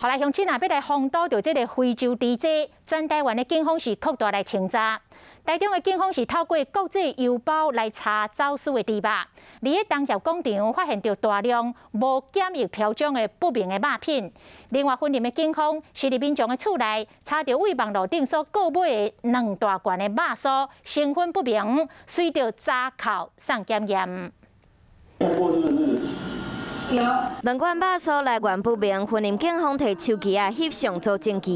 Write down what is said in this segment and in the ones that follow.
好來，鄉親啊，欲來防堵著這个非洲豬災，全台灣的警方是擴大來清查。台中的警方是透過國際郵包來查走私的豬肉，佇咧東協廣場發現著大量無檢疫標章的不明的肉品。另外，雲林的警方是佇民眾的厝內查著佇網路頂所購買的兩大罐的肉酥，成分不明，隨著查扣送檢驗。兩罐肉酥來源不明，雲林警方提手機仔翕相做證據。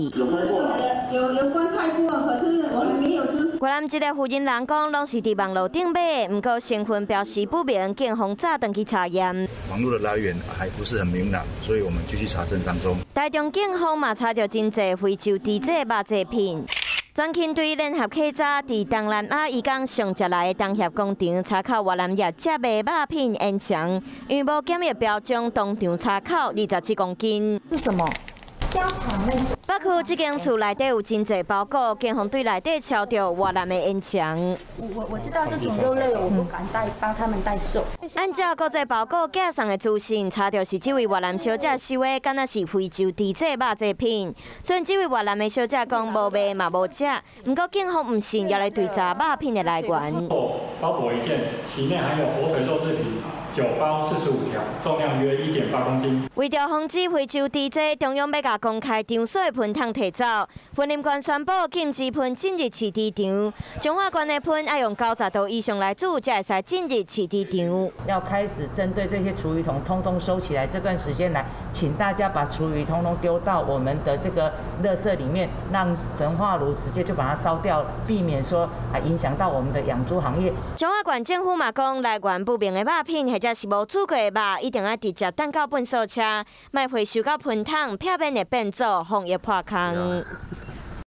有有觀看過，可是我們沒有知。越南這个負責人講，攏是佇網路頂買的，毋過成分標示不明，警方早轉去查驗。網路的來源還不是很明朗，所以我們繼續查證當中。台中警方嘛查著真濟非洲豬災肉製品。專勤隊聯合稽查，佇東南亞移工上捷來的東協廣場查扣越南業者賣肉品煙腸，因為無檢疫標章，當場查扣27公斤。是什麼？香腸類。北區這間厝內底有真濟包裹，警方對內底抄著越南的煙腸。我知道這種肉類，我不敢代幫他們代售。按照國際包裹寄送的資訊，查著是這位越南小姐收的，敢若是非洲豬災肉製品。雖然這位越南的小姐講無賣嘛無食，毋過警方毋信，猶來追查肉品的來源。包裹一件，其內含有火腿肉製品9包45條，重量約1.8公斤。為著防止非洲豬災，中央欲共公開場所的噴桶提走。雲林縣宣布禁止噴進入飼豬場，彰化縣的噴愛用90度以上來煮，才會使進入飼豬場。要開始針對這些廚餘桶，通通收起來。這段時間來，請大家把廚餘通通丟到我們的這個垃圾裡面，讓焚化爐直接就把它燒掉，避免說啊影響到我們的養豬行業。彰化縣政府嘛講，來源不明的肉品或者是無煮過的肉，一定愛直接擲到糞掃車，莫回收到噴桶，避免會變做防疫破空。